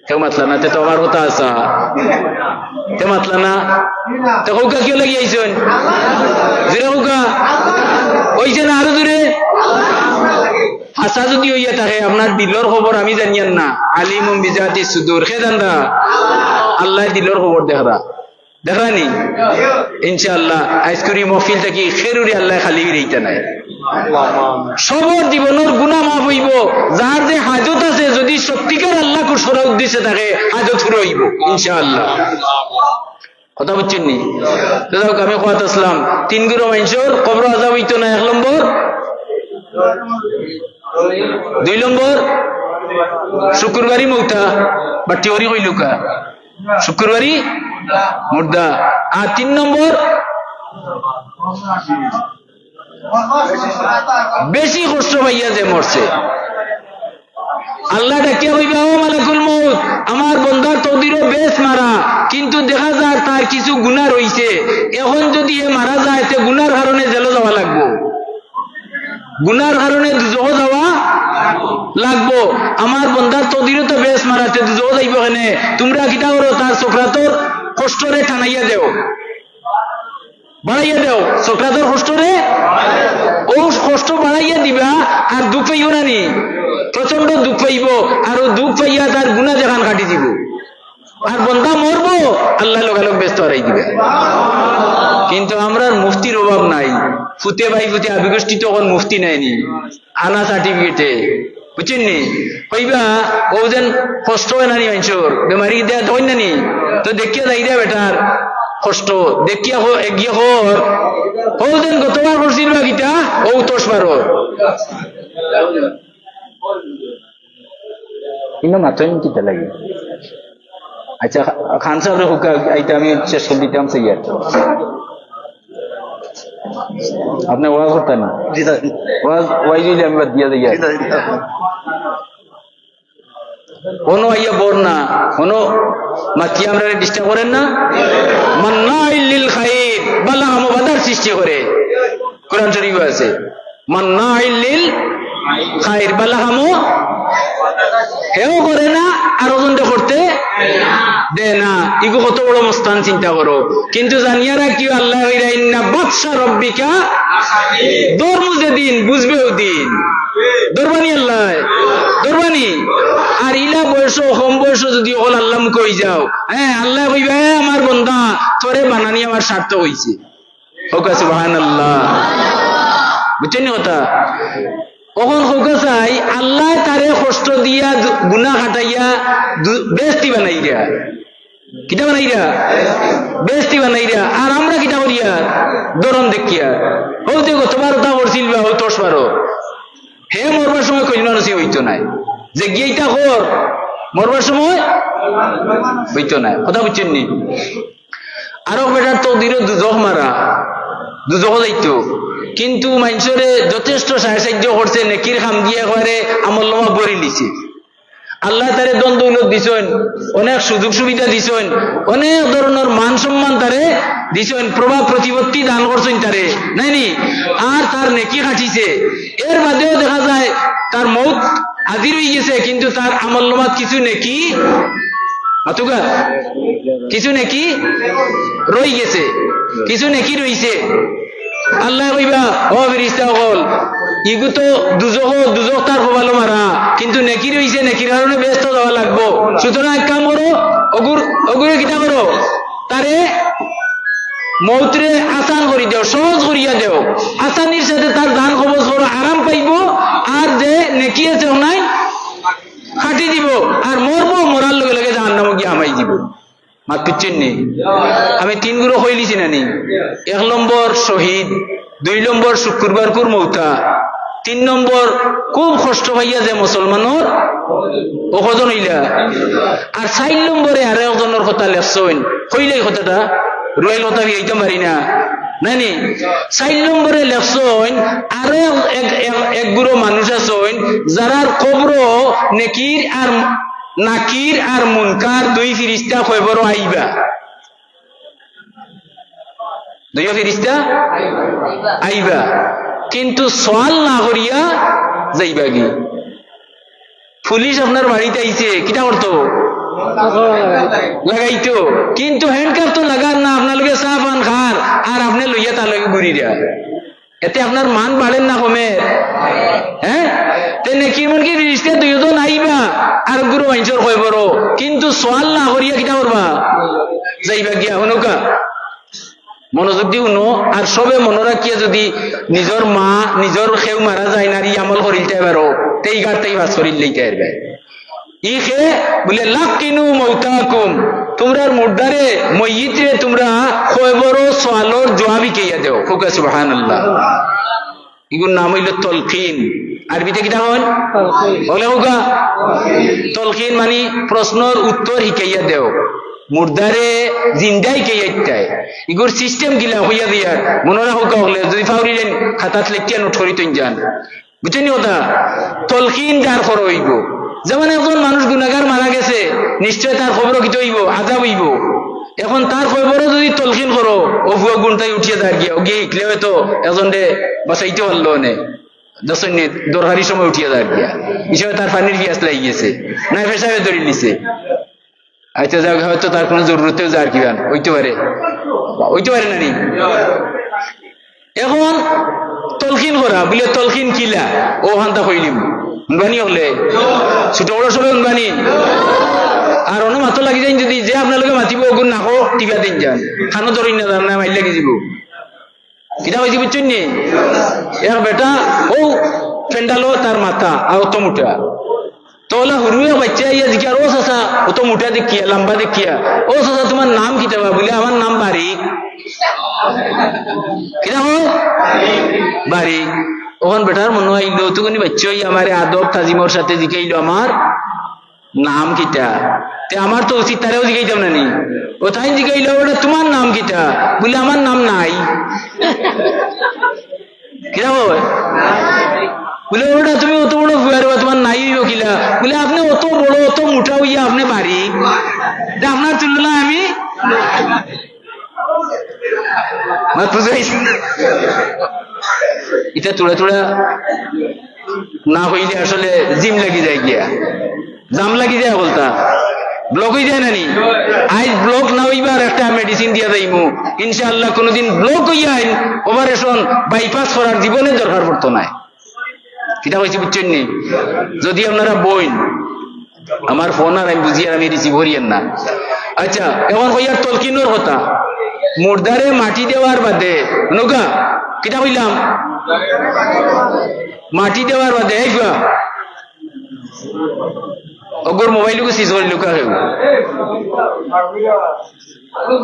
কেউ মাতলা না, তে তো আমার কথা আছা। তে মাতলা না, তে কউক্কা কিওর লাগি আইছইন? জোরে কউক্কা। অইছে না আরো জোরে? আছা যুদি অইয়া থাকে, আপনার দিলর খবর আমি জানিয়ার না। আলিমুম বিজাতি সুদুর, কে জানরা? আল্লায় দিলর খবর দেখরা। দেখরানি? ইনশাআল্লাহ, আইজকুর ই মহফিল থাকি কেউরে আল্লায় খালি ফিরাইতা নায়। সবর জীবনর গুনা মাফ অইবো। যার যে হাজত আছে, যুদি সত্যিকার আল্লাহ খুশ করার উদ্দেশ্যে থাকে, হাজত পুরা অইবো ইনশাআল্লাহ। কথা বুঝছইন নি? তো যাউক, আমি কওয়াত আছলাম, তিন গুরু মানষর কবরো আজাব অইতো না। এক নম্বর, দুই নম্বর, শুক্রবারি মউতা, বাট্টি করি কইলউক্কা, শুক্রবারি মুর্দা। আর তিন নম্বর, বেশি কষ্ট পাইয়া যে মরছে। আল্লায় ডাকিয়া কইবা, "ও মালাকুল মউত, আমার বন্দার তকদিরো বেহেস্ত মারা, কিন্তু দেখা যার তার কিছু গুনা রইছে। এখন যুদি হে মারা যায়, তে গুনার কারণে জেলো যাওয়া লাগবো, গুনার কারণে দুজখো যাওয়া লাগবো। আমার বন্দার তকদিরো তো বেহেস্ত মারা, তে দুজখো যাইবো কেনে? তুমরা কিতা করো, তার সকরাতর কষ্টরে টানাইয়া দেও।" বাড়াইয়া দেও, সকরাতর কষ্টরে, অউ কষ্ট বাড়াইয়া দিবা, আর দুখ পাইবো না নি? প্রচণ্ড দুখ পাইবো, আর অউ দুখ পাইয়া তার গুনা যেখান কাটি দিবো। আর বন্দা মরবো, আল্লায় লগালগ বেহেস্তো হারাই দিবা। কিন্তু আমরার মুফতির অভাব নাই, ফুতে বাই ফুতে আবিগোষ্ঠী তখন মুফতি নায় নি। আনা সার্টিফিকেটে, বুঝছইন নি? কইবা, "অউ যেন কষ্ট অয় না নি মানষর, বেমারি দেয় তখন না নি?" তো দেখিয়া যাইরা বেটার কষ্ট, দেখিয়া হ-, এগিয়ে হর, "অউ যেন গতবার করছিল বা কিতা, অউ তস পারো।" ইনো মাতইন কিতা লাগি? আচ্ছা, খা-, খান সাবরে কউক্কা, ইটা আমি শেষ করি দিতাম, সই আর। আপনে ওয়াজ করতা না? জি, স্যার। ওয়াজ, ওয়াজ অইলে আমি বাদ দিয়া যাই আর। জি, স্যার। অনো আইয়া বর না, অনো মাতিয়া আমরারে disturb করেন না। মান্নাইল লিল খাইর, বালা কামো বাধার সৃষ্টি করে। কোরআন শরীফো আছে, মান্নাইল লিল খাইর, বালা কামো হেও করে না, আর অজনটা করতে দেয় না। ইগু কত বড় মস্তান, চিন্তা করো। কিন্তু জানিয়া রাখিও, আল্লায় কইরা, "ইন্না বাতশা রব্বিকা", ধরমু যেদিন, বুঝবে অউ দিন। ধরবা নি আল্লায়? ধরবা নি? আর ইলা বয়সো, কম বয়সো যুদি অকল আল্লার মুখো অইযাও, হ্যাঁ, আল্লায় কইবা, "এ আমার বন্দা, তোরে বানানি আমার সার্থক অইছে।" কউক্কা সুবহানাল্লাহ। বুঝছইন নি কথা? অখন কউক্কা চাই, আল্লায় তারে কষ্ট দিয়া দু-, গুনা কাটাইয়া দু-, বেহেস্তি বানাইরা। কিতা বানাইরা? বেহেস্তি বানাইরা। আর আমরা কিতা করিয়ার? ধরন দেখিয়ার। অউ যে গতবার অতা করছিল বা, অউ তস পারো। হে মরবার সময় কইল মানুষই অইতো নায়। যে গিয়া ইতা কর, মরবার সময় অইতো নায়। কথা বুঝছইন নি? আরক বেটার তকদিরো দুজখ মারা, দুজখো যাইতো। কিন্তু মানষরে যথেষ্ট সাহায্য করছে, নেকির কাম দিয়া একেবারে আমলনামা ভরিলিছে। আল্লায় তারে ধন দৌলত দিছইন, অনেক সুযোগ সুবিধা দিছইন, অনেক ধরনর মান সম্মান তারে দিছইন, প্রভাব প্রতিপত্তি দান করছইন তারে, নায় নি? আর তার নেকি কাটিছে। এর বাদেও দেখা যায় তার মউত হাজির অইগেছে, কিন্তু তার আমলনামাত কিছু নেকি, মাতুক্কা, কিছু নেকি রইগেছে, কিছু নেকি রইছে। আল্লায় কইবা, "ও ফিরিস্তা অকল, ইগু তো দুজখো, দুজখ তার কপালো মারা, কিন্তু নেকি রইছে, নেকির কারণে বেহেস্তো যাওয়া লাগবো। সুতরাং এক কাম করো, অগুর, অগুরে কিতা করো, তারে মউতরে আসান করি দেও, সহজ করিয়া দেও, আসানির সাথে তার জান কবজ করো, আরাম পাইবো, আর যে নেকি আছে অনাইন কাটি দিবো, আর মরবো, মরার লগে লগে জাহান্নামো গিয়া হামাই দিবো।" মাত বুঝছইন নি? আমি তিন গুরু কইলিছি না নি? এক নম্বর শহীদ, দুই নম্বর শুক্রবারকুর মউতা, তিন নম্বর খুব কষ্ট পাইয়া যে মুসলমানর অকজন অইলা। আর চাইর নম্বরে আরো একজনর কথা লেখছইন, কইলে ই কথাটা, রুয়াইল কথা ফিরাইতাম পারি না, নায় নি? চাইর নম্বরে লেখছইন আরো এক, এক, এক, এক গুরু মানুষ আছইন, যারার কবরো নেকির আর নাকির আর মুনকার দুই ফিরিস্তা কবরো আইবা। দুইও ফিরিস্তা আইবা, কিন্তু সওয়াল না করিয়া যাইবাগি। পুলিশ আপনার বাড়িত আইছে, কিতা করতো? লাগাইতো। কিন্তু handcuff তো লাগার না, আপনার লগে চা পান খার, আর আপনে লইয়া তার লগে ঘুরিরা। এতে আপনার মান বাড়ের না কমের? হ্যাঁ? তে নেকির মুনকির ফিরিস্তা দুইজন আইবা, আর গুরু মানষর কবরো, কিন্তু সওয়াল না করিয়া কিতা করবা? যাইবা গিয়া হুনউক্কা, মনোযোগ দি হুনো। আর সবে মনো রাখিয়া যুদি নিজর মা, নিজর কেউ মারা যায় না, আর ই আমল করিলতায় পারো, তে ইগার তাই পাস করিল লইতায় পারবায়। ই কে বুলে, "লাক্কিনু মাওতাকুম", তুমরার মুর্দারে, মইয়িতরে তুমরা কবরো সওয়ালর জুয়াব হিকাইয়া দেও। কউক্কা সুবহানাল্লাহ। ইগুর নাম অইলো তলকিন। আরবিতে কিতা কইন? তলকিন। অকলে কউক্কা। তলকিন মানি প্রশ্নর উত্তর হিকাইয়া দেও। মুর্দারে জিন্দা হিকাইয়া দিতায়। ইগুর system কিলা কইয়া দিয়ার। মনো রাখউক্কা অকলে, যুদি ফাউরিলেন খাতাত লেখিয়া নোট করি থইন যান। বুঝছইন নি কথা? তলকিন যার করা অইবো। যেমন একজন মানুষ গুনাগার মারা গেছে, নিশ্চয় তার কবরো কিতা অইবো? আজাব অইবো। এখন তার কবরো যুদি তলকিন করো, অউ ফুয়া গুনটাই উঠিয়া যার গিয়া, অউ গিয়া হিকলে অয়তো একজনরে বাঁচাইতে পারলো অনে। দেখছইন নি, দরকারি সময় উঠিয়া যার গিয়া। ই সময় তার পানির পিয়াস লাগি গেছে, নায় পেশাবে ধরিলিছে। আচ্ছা, যাউক, হয়তো তার কুনু জরুরতেও যার কিবান, অইতে পারে, অইতে পারে না নি? এখন তলকিন করা, বুলে তলকিন কিলা, অউ হান্তা কইলিমু। হুনবা নি অকলে? ছোট বড় সবে হুনবা নি? আর অনো মাতো লাগি যাইন যুদি, যে আপনার লগে মাতিবো, অগুর নাকো টিপা দিন যান। কানো ধরইন না, যার না মাইর লাগি যিবো। কিতা কইছি বুঝছইন নি? এক বেটা অউ প্যান্ডালো তার মাথা আর অত মুটা। তো অলা হুরু এক বাইচ্চা আইয়া জিকার, "ও চাচা, অত মুটা দেখিয়া, লাম্বা দেখিয়া, ও চাচা, তুমার নাম কিতা বা?" বুলে, "আমার নাম বারিক।" কিতা কয়? বারিক। অখন বেটার মনো আইলো, অতখানি বাইচ্চা অইয়া আমারে আদব তাজিমর সাথে জিকাইলো আমার নাম কিতা? তে আমার তো উচিত তারেও জিগাইতাম না নি? অউ তাইন জিগাইলা, "ওটা তুমার নাম কিতা?" বুলে, "আমার নাম নাই।" কিতা কয়? বুলে, "ওটা তুমি অত বড় ফুয়ারে বা, তুমার নাই অইবো কিলা?" বুলে, "আপনে অত বড়, অত মুটা অইয়া আপনে বারিক, তে আপনার তুলনায় আমি।" মাত বুঝাইছি? ইতা থুড়া থুড়া না কইলে আসলে জিম লাগি যায় গিয়া, জাম লাগি যায়, বলতা ব্লক অই যায় না নি? আইজ ব্লক না অইবার একটা মেডিসিন দিয়া যাইমু ইনশাআল্লাহ। কুনুদিন ব্লক অইয়া আইন, অপারেশন, বাইপাস করার জীবনে দরকার পড়তো নায়। কিতা কইছি বুঝছইন নি? যুদি আপনারা বইন, আমার ফোন আর আমি বুঝি আর আমি রিসিভ করিয়ার না। আচ্ছা, এখন কইয়ার তলকিনর কথা। মুর্দারে মাটি দেওয়ার বাদে, নৌকা, কিতা কইলাম? মাটি দেওয়ার বাদে, এই ফুয়া, অগর মোবাইলগু সিজ করিলউক্কা কেউ।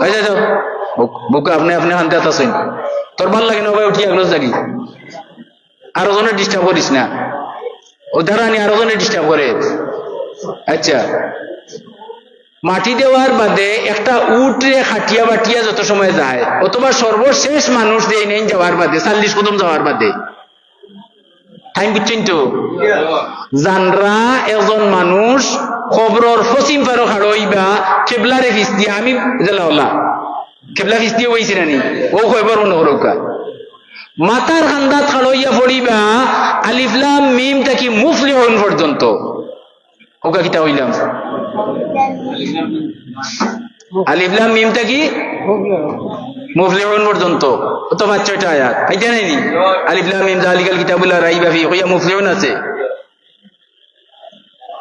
আচ্ছা, আচ্ছা, বুক-, বুকে আপনে, আপনে কান্দাত আছইন। তোর ভালা লাগে না ভাই, উঠি আগলো যাগি। আরো জনে ডিস্টার্ব করিস না। ও দাঁড়ানি আরো জনে ডিস্টার্ব করে। আচ্ছা, মাটি দেওয়ার বাদে একটা উটরে খাটিয়া বাটিয়া যত সময় যায়, অথবা সর্বশেষ মানুষ যে নেই যাওয়ার বাদে, চল্লিশ কদম যাওয়ার বাদে, টাইম বুঝছইন তো? জানরা একজন মানুষ কবরর পশ্চিম পারো খাড়ো অইবা, কেবলারে ফিছ দিয়া, আমি জেলা ওলা, কেবলা ফিছ দিয়া অইছি না নি? ও কয়বার মনে করউক্কা। মাথার কান্দাত খাড়ইয়া পড়িবা আলিফ লাম মিম থাকি মুফলিহুন পর্যন্ত। ওকা কিতা কইলাম? আলিফ লাম মিম থাকি মুফলিহুন পর্যন্ত। অত পাঁচ ছয়টা আয়াত। ইটা নায় নি? আলিফ লাম মিম যালিকাল কিতাবু লা রাইবা ফি, কইয়া মুফলিহুন আছে।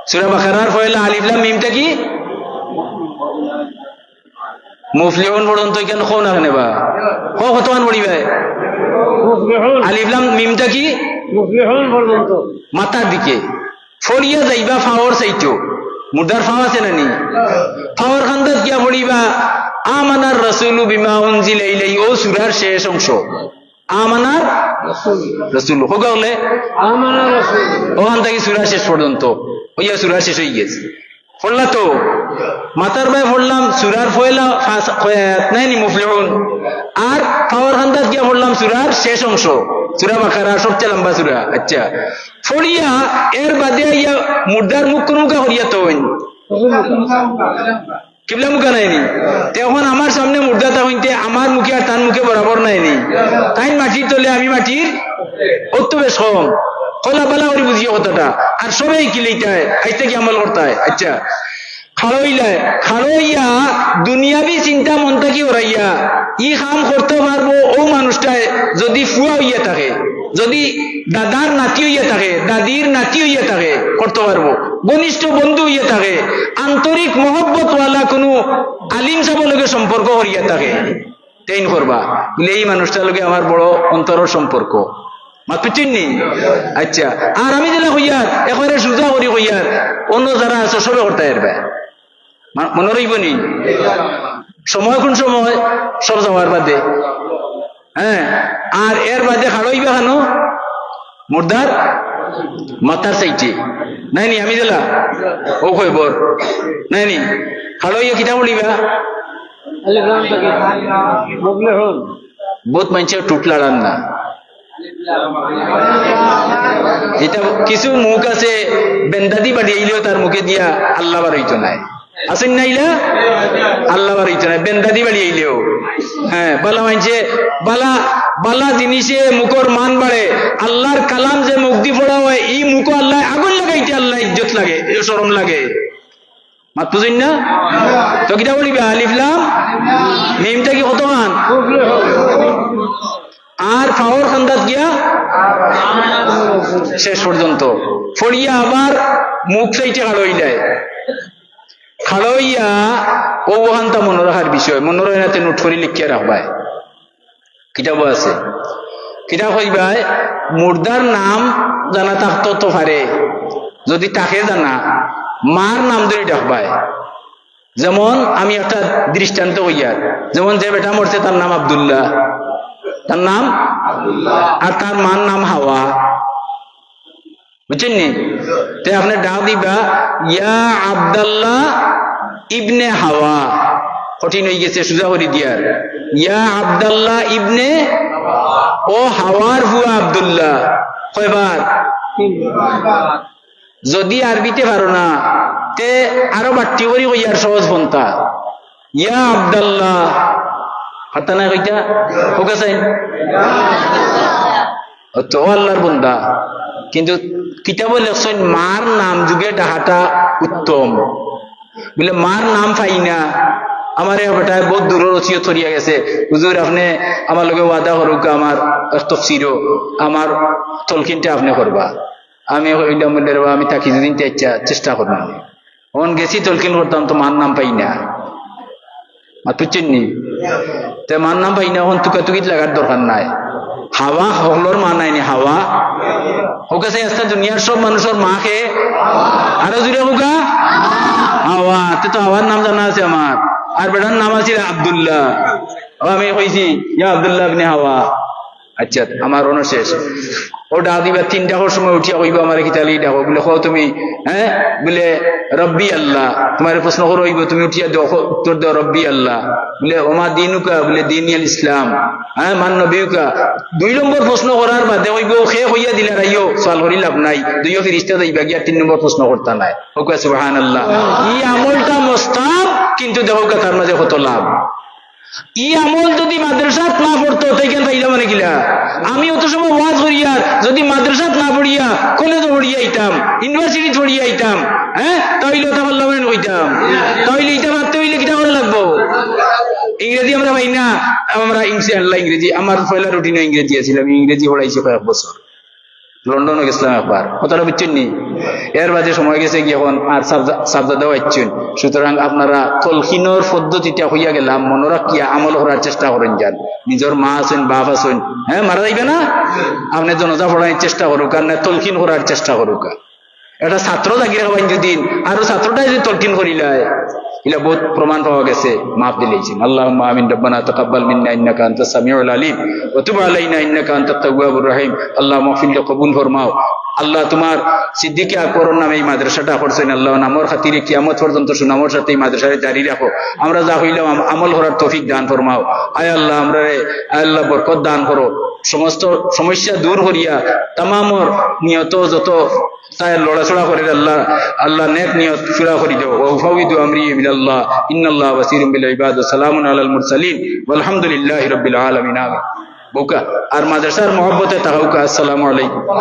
সূরা বাকারার পয়লা আলিফ লাম মিম থাকি মুফলিহুন পর্যন্ত ইখান কও না কেনে বা? কও কতখান পড়িবায়? মুফলিহুন। আলিফ লাম মিম থাকি মুফলিহুন পর্যন্ত। মাথার দিকে। পড়িয়া যাইবা পাওর সাইডো। মুর্দার পাও আছে না নি? পাওর কান্দাত গিয়া পড়িবা, আমানার রাসূলু বিমা উনজিলা ইলাইহি, ও সূরার শেষ অংশ। আমানার রাসূল। রাসূল। কউক্কা অকলে? আমানার রাসূল। ওখান থাকি সূরা শেষ পর্যন্ত। অইয়া সূরা শেষ অইগেছে। পড়লা তো? মাথার বায় পড়লাম সূরার পয়লা পাঁচ, কয় আয়াত নায় নি মুফলিহুন? আর পাওর কান্দাত গিয়া পড়লাম সূরার শেষ অংশ। সূরা বাকারা, সবচেয়ে লম্বা সূরা। আচ্ছা। পড়িয়া এর বাদে আইয়া মুর্দার মুখ কুনমুখা করিয়া থইন। কিবলা মুখা নায় নি? তে অখন আমার সামনে মুর্দা থাকইন তে আমার মুখে আর তান মুখে বরাবর নায় নি? তাইন মাটির তলে, আমি মাটির, অত বেশ কম। কলা বালা করি বুঝিও কথাটা। আর সবে কিলিতায়, আইজ থাকি আমল করতায়। আচ্ছা। খাড়ইলায়, খাড়ইয়া দুনিয়াবি চিন্তা মন থাকি হরাইয়া, ই কাম করতে পারবো অউ মানুষটায় যদি ফুয়া অইয়া থাকে। যদি দাদার নাতি অইয়া থাকে, দাদির নাতি অইয়া থাকে, করতো পারবো। ঘনিষ্ঠ বন্ধু অইয়া থাকে, আন্তরিক মহব্বতওয়ালা কুনু আলিম সাবর লগে সম্পর্ক করিয়া থাকে, তেইন করবা। বুলে, "এই মানুষটার লগে আমার বড় অন্তরর সম্পর্ক।" মাত বুঝছইন নি? আচ্ছা, আর আমি যেলা কইয়ার, একবারে সুজা করি কইয়ার, অন্য যারা আছো সবে করতায় পারবায়। মা-, মনো রইবো নি? সময় কুন সময়? সব যাওয়ার বাদে। হ্যাঁ, আর এর বাদে খাড়া অইবা কেনে? মুর্দার মাথার সাইডে। নায় নি, আমি যেলা? ও কইবর। নায় নি? খাড়া অইয়া কিতা পড়িবা? আলিফ লাম থেকে। মুফলিহুন। বউত মানষে টুট লাড়ার না। ইটা কিছু মুখ আছে, বেন্দাদি বাড়িয়াইলেও তার মুখে দিয়া আল্লাহ বার অইতো নায়। আছইন না ইলা? আল্লাহ বার অইতো নায়, বেন্দাদি বাড়িয়াইলেও। হ্যাঁ, বালা মানষে, বালা, বালা জিনিসে মুখর মান বাড়ে। আল্লাহর কালাম যে মুখদি পড়া অয়, ই মুখো আল্লায় আগুন লাগাইতে আল্লায় ইজ্জত লাগে, শরম লাগে। মাত বুঝইন না? তো কিতা পড়িবা? আলিফ লাম মিম থাকি কতখান? আর ফাওর কান্দাত গিয়া শেষ পর্যন্ত পড়িয়া আবার মুখ সাইডে খাড়া অইলায়। খাড়া অইয়া অউ অখানতা মনো রাখার বিষয়, মনো রয় না তে নোট করি লিখিয়া রাখবায়। কিতাবো আছে। কিতা কইবায়, মুর্দার নাম জানা থাকতো তো পারে, যদি থাকে জানা, মার নাম ধরি ডাকবায়। যেমন আমি একটা দৃষ্টান্ত কইয়ার, যেমন যে বেটা মরছে তার নাম আব্দুল্লাহ, তার নাম, আর তার মার নাম হাওয়া। বুঝছইন নি? তে আপনে ডাক দিবা, "ইয়া আব্দাল্লাহ ইবনে হাওয়া।" কঠিন অইগেছে, সুজা করি দিয়ার। "ইয়া আব্দাল্লাহ ইবনে, ও হাওয়ার পুয়া আব্দুল্লাহ।" কয়বার? যদি আরবিতে পারো না, তে আরো বাট্টি করি কইয়ার সহজ পন্থা। "ইয়া আব্দাল্লাহ।" পারতা নায় কইতা? কউক্কা চাইন। ও তো আল্লাহর বন্দা, কিন্তু কিতাবো লেখছইন মার নাম যোগে ডাকাটা উত্তম। বুলে, "মার নাম পাই না।" আমারে বেটায় বউত দূরর ওসিয়ত করিয়া গেছে, "হুজুর, আপনে আমার লগে ওয়াদা করউক্কা, আমার এক তফসিরো আমার তলকিনটা আপনে করবা।" আমি কইলাম, বুলে, "রে বা, আমি থাকি যুদি তে ইচ্ছা চেষ্টা করমু।" অখন গেছি তলকিন করতাম, তো মার নাম পাই না। মাত বুঝছইন নি? তে মার নাম পাই না, অখন তুকাতুকিত লাগার দরকার নাই। হাওয়া হকলর মা নায় নি, হাওয়া। কউক্কা চাইন, আস্তা দুনিয়ার সব মানুষর মা কে? আরো জুরে কউক্কা। হাওয়া। তে তো হাওয়ার নাম জানা আছে আমার। আর বেটার নাম আছিল আব্দুল্লাহ। ও আমি কইছি, "ইয়া আব্দুল্লাহ ইবনে হাওয়া।" আচ্ছা, আমার অনো শেষ। ও ডাক দিবা, তিন ডাকর সময় উঠিয়া কইবা, "আমারে কিতা লাগি ডাকো?" বুলে, "কও তুমি, হ্যাঁ?" বুলে, "রব্বি আল্লাহ।" তুমারে প্রশ্ন করা অইবো, তুমি উঠিয়া দেও, ক-, উত্তর দেও, "রব্বি আল্লাহ।" বুলে, "ওমা দিনুকা?" বুলে, "দিনি আল ইসলাম।" হ্যাঁ, "মান নবিউকা?" দুই নম্বর প্রশ্ন করার বাদে কইবো, "কে কইয়া দিলা রাইও, সওয়াল করি লাভ নাই।" দুইও ফিরিস্তা যাইবা গিয়া, তিন নম্বর প্রশ্ন করতা নায়। কউক্কা সুবহানাল্লাহ। ই আমলটা মোস্তাহাব, কিন্তু দেখউক্কা তার মাঝে কত লাভ। ই আমল যুদি মাদ্রাসাত না পড়তো, তে ইখান পাইলাম মানে কিলা? আমি অত সময় ওয়াজ করিয়ার, যুদি মাদ্রাসাত না পড়িয়া, কলেজো পড়িয়া আইতাম, ইউনিভার্সিটিত পড়িয়া আইতাম, হ্যাঁ, তাইলে অতা পারলাম মানে কইতাম। তাইলে ইটা পারতে অইলে কিতা করা লাগবো? ইংরেজি আমরা পাই না, আমরা ইংসে আল্লাহ ইংরেজি, আমার পয়লা রুটিনও ইংরেজি আছিল, আমি ইংরেজি পড়াইছি কয়েক বছর। লন্ডনো গেছিলাম একবার, কথাটা বুঝছইন নি? এর বাদে সময় গেছে গিয়া অখন আর সাবজা-, সাবজাদাও আইছইন। সুতরাং আপনারা তলকিনর পদ্ধতিটা কইয়া গেলাম, মনো রাখিয়া আমল করার চেষ্টা করইন যান। নিজর মা আছইন, বাপ আছইন, হ্যাঁ, মারা যাইবা না? আপনে জানাজা পড়ানির চেষ্টা করউক্কা, আর না তলকিন করার চেষ্টা করউক্কা। একটা ছাত্র জাগি রাখবা ইন দুদিন, আরো ছাত্রটায় যুদি তলকিন করিলায়, ইলা বউত প্রমাণ পাওয়া গেছে, মাফ দিলাইছইন। আল্লাহুম্মা আমিন। রব্বানা তাকাব্বাল মিন্না ইন্নাকা আনতাস সামিউল আলিম ওয়া তুব আলাইনা ইন্নাকা আনতাত তাওয়াবুর রহিম। আল্লাহ মাহফিলটা কবুল ফরমাও। আল্লাহ তুমার সিদ্দিকে আকবরর নামে ই মাদ্রাসাটা করছইন। আল্লাহ নামর খাতিরে কিয়ামত পর্যন্ত সুনামর সাথে ই মাদ্রাসারে জারি রাখো। আমরা যা কইলাম আম-, আমল করার তৌফিক দান ফরমাও। আয় আল্লাহ আমরারে, আয় আল্লাহ বরকত দান করো। সমস্ত সমস্যা দূর করিয়া তামামর নিয়ত যত তাই লড়াচড়া করের আল্লাহ, আল্লাহ নেক নিয়ত পুরা করি দেও। ওয়া উফাউইদু আমরি ইলাল্লাহ, ইন্নাল্লাহ বাসিরুম বিল ইবাদ। ওয়া সালামুন আলাল মুরসালিন, ওয়ালহামদুলিল্লাহি রাব্বিল আলামিন। আমিন। বউক্কা, আর মাদ্রাসার মহব্বতে থাকউক্কা। আসসালামু আলাইকুম।